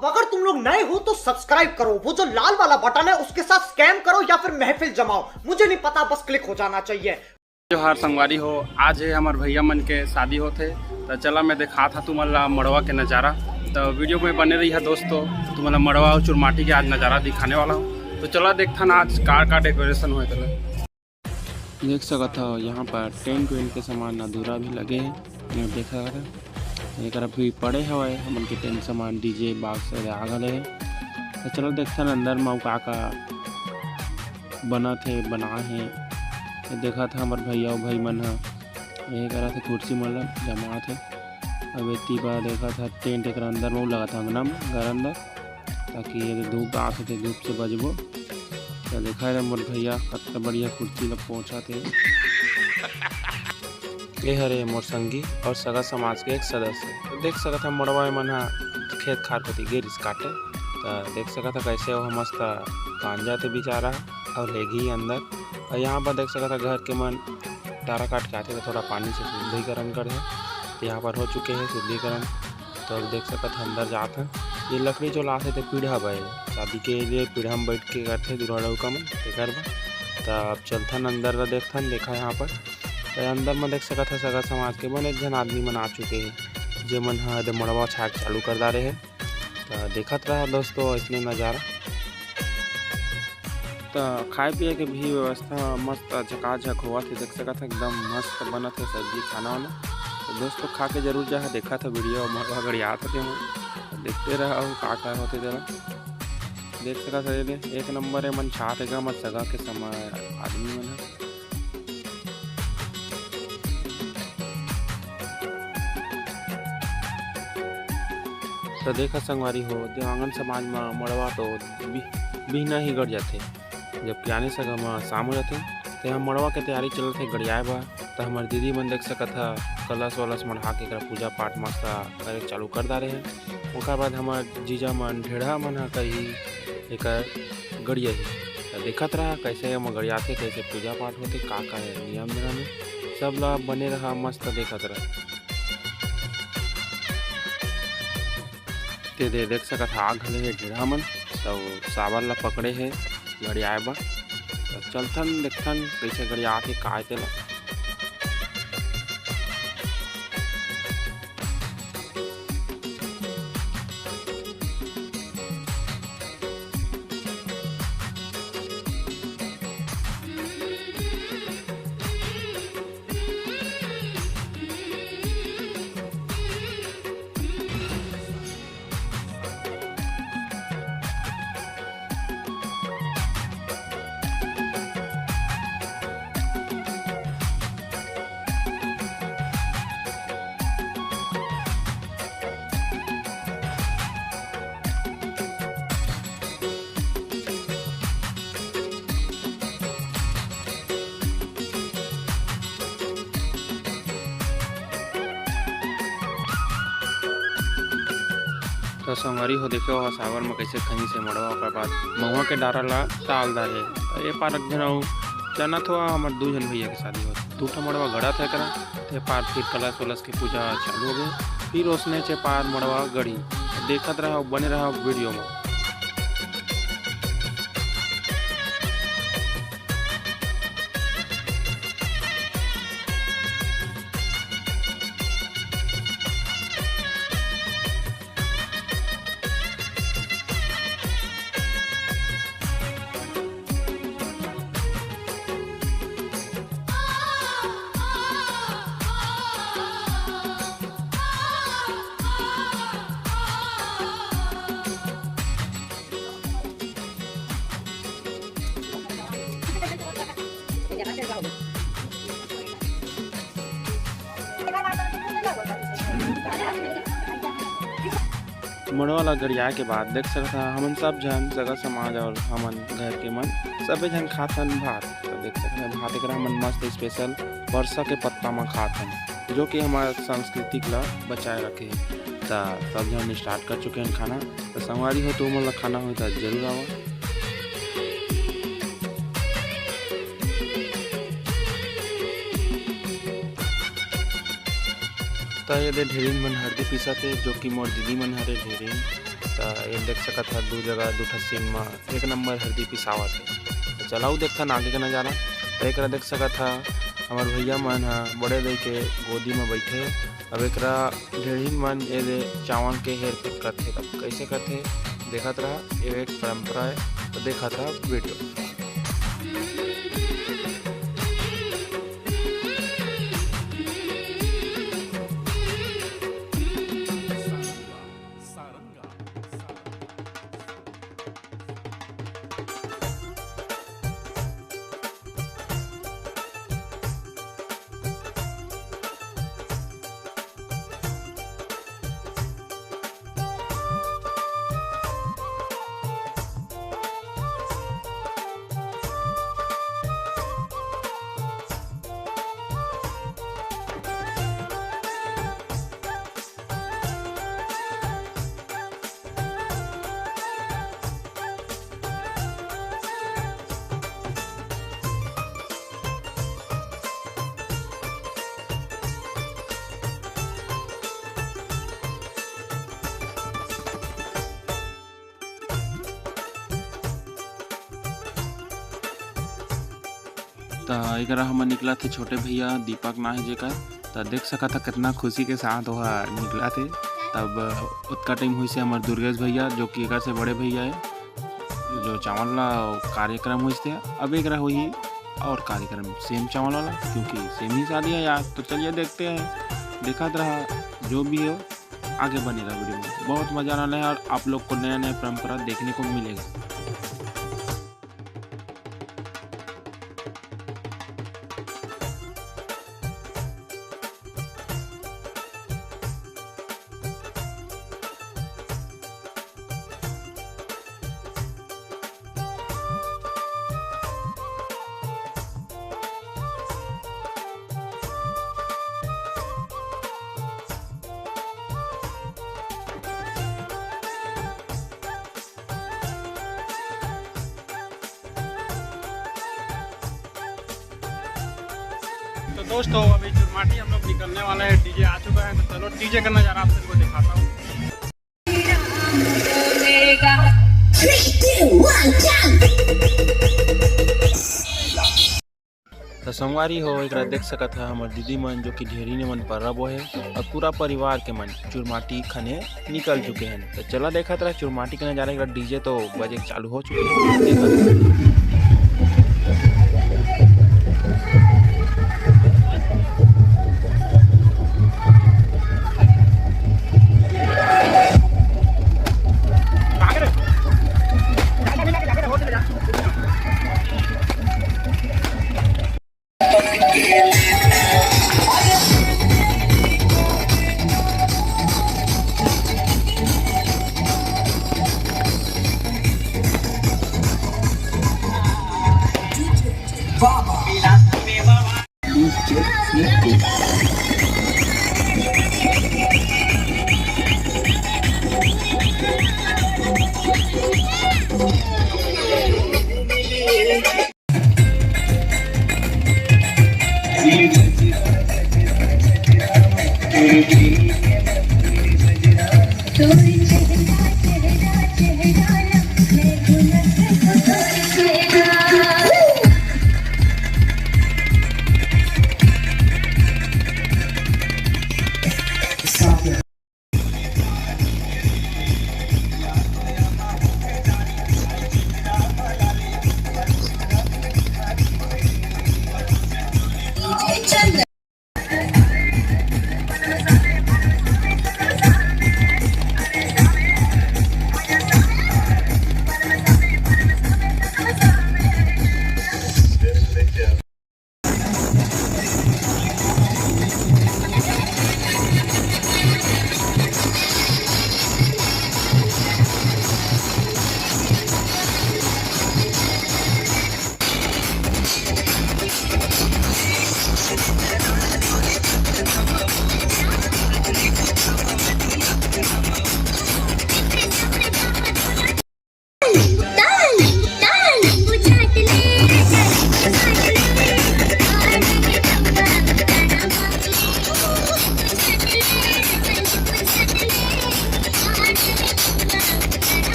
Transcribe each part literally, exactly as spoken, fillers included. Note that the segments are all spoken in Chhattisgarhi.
अब अगर तुम लोग नए हो तो सब्सक्राइब करो, वो जो लाल वाला बटन है उसके साथ स्कैम करो या फिर महफिल जमाओ, मुझे नहीं पता, बस क्लिक हो जाना चाहिए। जोहार संगवारी हो, आज है हमर भैया मन के शादी होथे, त चला मैं दिखात हा तुमन ला मड़वा के नजारा। त वीडियो में बने रहिहा दोस्तों, तुमन ला मड़वा अउ चुरमाटी के आज नजारा दिखाने वाला हूँ। तो चला देखथन आज का का डेकोरेशन होए तेला। देख सकत हव, यहाँ पर टेंट वेंट के सामान अधूरा भी लगे हे। ये देख सकत हव, एकर अभी पड़े हवय हमन के टेंट सामान, डीजे बॉक्स वगैरह आ गए हे। तो चलो देखथन अंदर म अउ का का बनत हे, बना हे। ये देखत ह हमर भैया अउ भाई मन ह ये करत हे, कुर्सी मन ल जमात हे। अब एती बा देखत ह टेंट एकर अंदर म लगत हे अंगना म, घर अंदर। ताकि ये धूप आत हे, ते धूप से बचबो। त देखा रे मोर भैया कतना बढ़िया कुर्सी ल पोंछत हे। ये हरे मोर संगी और सगा समाज के एक सदस्य। तो देख सकत ह मोड़वा मन ह खेत खार कोती गे रिस काटे। त देख सकत ह कैसे वो मस्त कांजा थे बेचारा और लेगी अंदर। और यहाँ पर देख सकत ह घर के मन डारा काट के आथे तो थोड़ा पानी से शुद्धिकरण करथे। तो यहाँ पर हो चुके हे शुद्धिकरण। तो अब देख सकत ह अंदर जात ह। ये लकड़ी जो लाथे ते पीढ़ा बर, शादी के लिए पीढ़ा में बैठ के करथे दूल्हा लड़का मन, तेकर बर। त अब चलथन अंदर ला देखथन, देखा यहाँ पर। त अंदर में देख सकत ह सगा समाज के बने झन आदमी मन आ चुके हे, जे मन ह एदे मड़वा छाए के चालू कर डारे हे। त देखत रहा दोस्तों ऐसने नजारा। त खाए पिए के भी व्यवस्था मस्त झकाझक होवत हे, देख सकत ह एकदम मस्त बनत हे सब्जी खाना वाना। तो दोस्तों खा के जरूर जा, देखत ह वीडियो मड़वा गड़ियात हे, देखते रहा अउ का का होथे तेला। देख सकत ह ये दे, एक नंबर ए मन छात हे गा, मत सगा के समय आदमी मन ह। तो देखा संगवारी हो, देवांगन समाज म मड़वा तो बि-, बिहना ही गड़ जाथे, जबकि आने सगा म शाम हो जाथे। तो यहाँ मड़वा के तैयारी चलत हे गड़ियाए बर। तो हमर दीदी मन देख सकत ह, कलश वलश मढ़ा के एकरा पूजा पाठ मस्त करे चालू कर डारे हे। ओकर बाद हमर जीजा मन ढेढ़ा मन ह करही एकर गड़िया ही। त देखत रहा कैसे एमा गड़ियाथे, कैसे पूजा पाठ होथे, का का हे नियम धरम हे, सब ला बने रहा, मस्त देखत रहा। ते दे देख सकत हा, आ घले हे ढेढ़ा मन, त साबर ला पकड़े हे गड़ियाए बर। त चलथन देखथन कैसे गड़ियाथे, का हे तेला। तो संगवारी हो, देखे हो साबर में कैसे खही से मड़वा, ओकर बाद महुआ के डारा ला टाल डारे। तो ये पार एक झन अउ जानत हो, हमर दू झन भैया के शादी होत, दू ठो मड़वा गड़त हे करा। ते पार फिर कलश वलश के पूजा चालू हो गए, फिर ओसने चे पार मड़वा गड़ी। देखत रहा, बने रहा वीडियो में। मड़वा ला गरियाए के बाद देख सकत हा, हमन सब झन सगा समाज और हमन घर के मन सबे झन खाथन भात। तो देख सकत हा, भात एकरा हमन मस्त स्पेशल परसा के पत्ता म खाथन, जो कि हमर सांस्कृतिक ला बचाए रखे। त सब झन स्टार्ट कर चुके हन खाना। त संगवारी हो, तुमन ला खाना होही त जरूर आवा। त ये दे ढेरिन मन हरदी पीसत हे, जो कि मोर दीदी मन हरे ढेरिन। त ये देख सकत ह, दू जगह दू ठा सीन म एक नंबर हरदी पिसावत हे। त चला, ऊ देखथन आगे के नजारा। त एकरा देख सकत ह, हमर भैया मन ह बड़े दई के गोदी म बइठे। अब एकरा ढेढ़ीन मन ये दे चावल के हेर फेर करथे। अब कइसे करथे, देखत रहा, ये एक परंपरा हे, त देखत रहा वीडियो। त एकरा हमर निकलत हे छोटे भैया दीपक ना हे जेकर, त देख सकत ह कितना खुशी के साथ ओहा निकलत हे। तब ओतका टाइम होइस हे हमर दुर्गेश भैया, जो कि एकर से बड़े भैया हे, जो चावल ला कार्यक्रम होइस हे। अब एकरा होही और कार्यक्रम सेम चावल वाला, क्योंकि सेम ही शादी है यार। तो चलिए देखते हैं, देखत रहा जो भी हो, आगे बने रहा वीडियो में। बहुत मजा आने वाला है और आप लोग को नया नया परंपरा देखने को मिलेगा। तो दोस्तों, अभी चुरमाटी हम लोग निकलने वाले हैं, डीजे आ चुका है। तो चलो, डीजे का नज़ारा आप सबको दिखाता हूँ। Three, two, one, jump! त संगवारी हो, एकरा देख सकत ह हमर दीदी मन, जो कि ढेरी ने मन पर्रा बोहे और पूरा परिवार के मन चुरमाटी खने निकल चुके हैं। त चला देखत रहा चुरमाटी के नजारा। एकरा डीजे तो बजे के चालू हो चुके हैं, देखत रहा।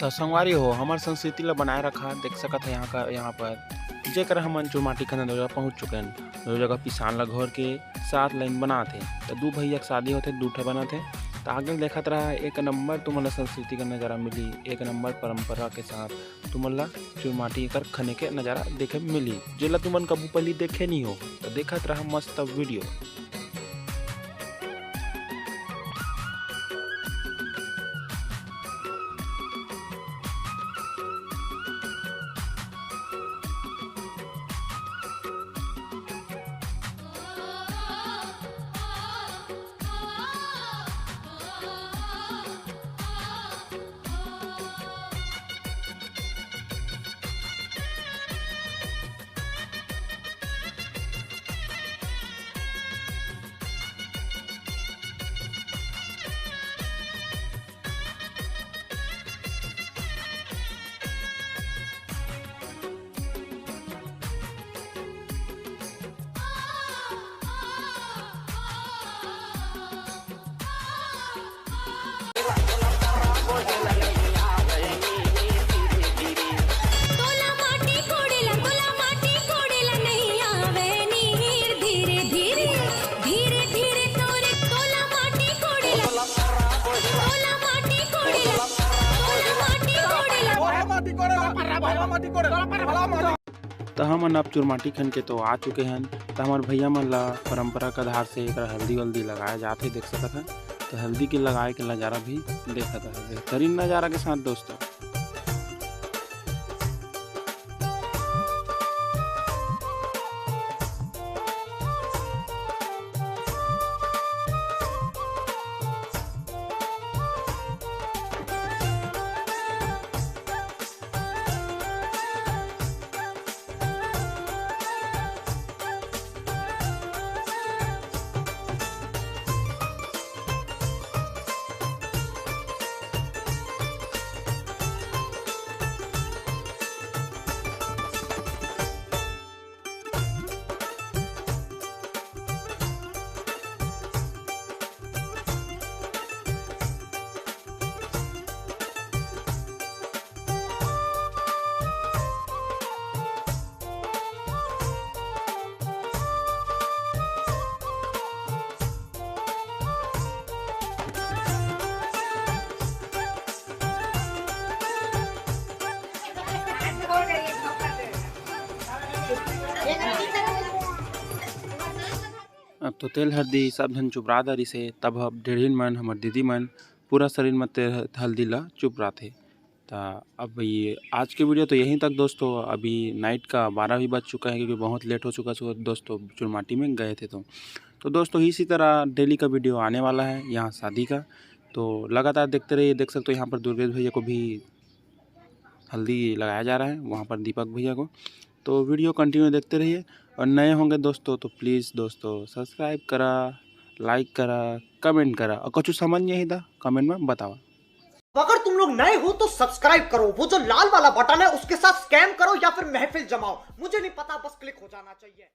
त संगवारी हो, हमर संस्कृति ला बनाए रखा, देख सकत है यहाँ का, यहाँ पर जेकर हमन चुरमाटी खने दो जगह पहुँच चुके हैं। दो जगह पिसान ला घोर के सात लाइन बनात हे। त दू भैया के शादी होथे, दू ठे बनत हे। त आगे देखत रहा, एक नंबर तुमन ला संस्कृति का नजारा मिली, एक नंबर परंपरा के साथ तुमन ला चुरमाटी कर खने के नजारा देखे मिली, जेला तुमन कभू पहली देखे नहीं हो। त देखत रहा मस्त वीडियो। त हमन अब चुरमाटी खन के तो आ चुके हन। त हमर भैया मन ला परंपरा के आधार से एकरा हल्दी वल्दी लगाए जात हे, देख सकत हन। त हल्दी के लगाए के नजारा भी देखत हन, बेहतरीन नजारा के साथ दोस्तों। अब तो तेल हरदी सब झन चुबरा दरिस हे, तब अब डेढ़िन मन, हमर दीदी मन पूरा शरीर म तेल हल्दी ला चुबराथे। त अब ये आज के वीडियो तो यहीं तक दोस्तों। अभी नाइट का बारह भी बज चुका है, क्योंकि बहुत लेट हो चुका है दोस्तों, चुरमाटी में गए थे तो। तो दोस्तों, इसी तरह डेली का वीडियो आने वाला है यहाँ शादी का, तो लगातार देखते रहिए। देख सकते हो यहाँ पर दुर्गेश भैया को भी हल्दी लगाया जा रहा है, वहाँ पर दीपक भैया को। तो वीडियो कंटिन्यू देखते रहिए, और नए होंगे दोस्तों तो प्लीज़ दोस्तों सब्सक्राइब करा, लाइक करा, कमेंट करा, और कुछ समझ नहीं आही त कमेंट में बतावा। अगर तुम लोग नए हो तो सब्सक्राइब करो, वो जो लाल वाला बटन है उसके साथ स्कैम करो या फिर महफिल जमाओ, मुझे नहीं पता, बस क्लिक हो जाना चाहिए।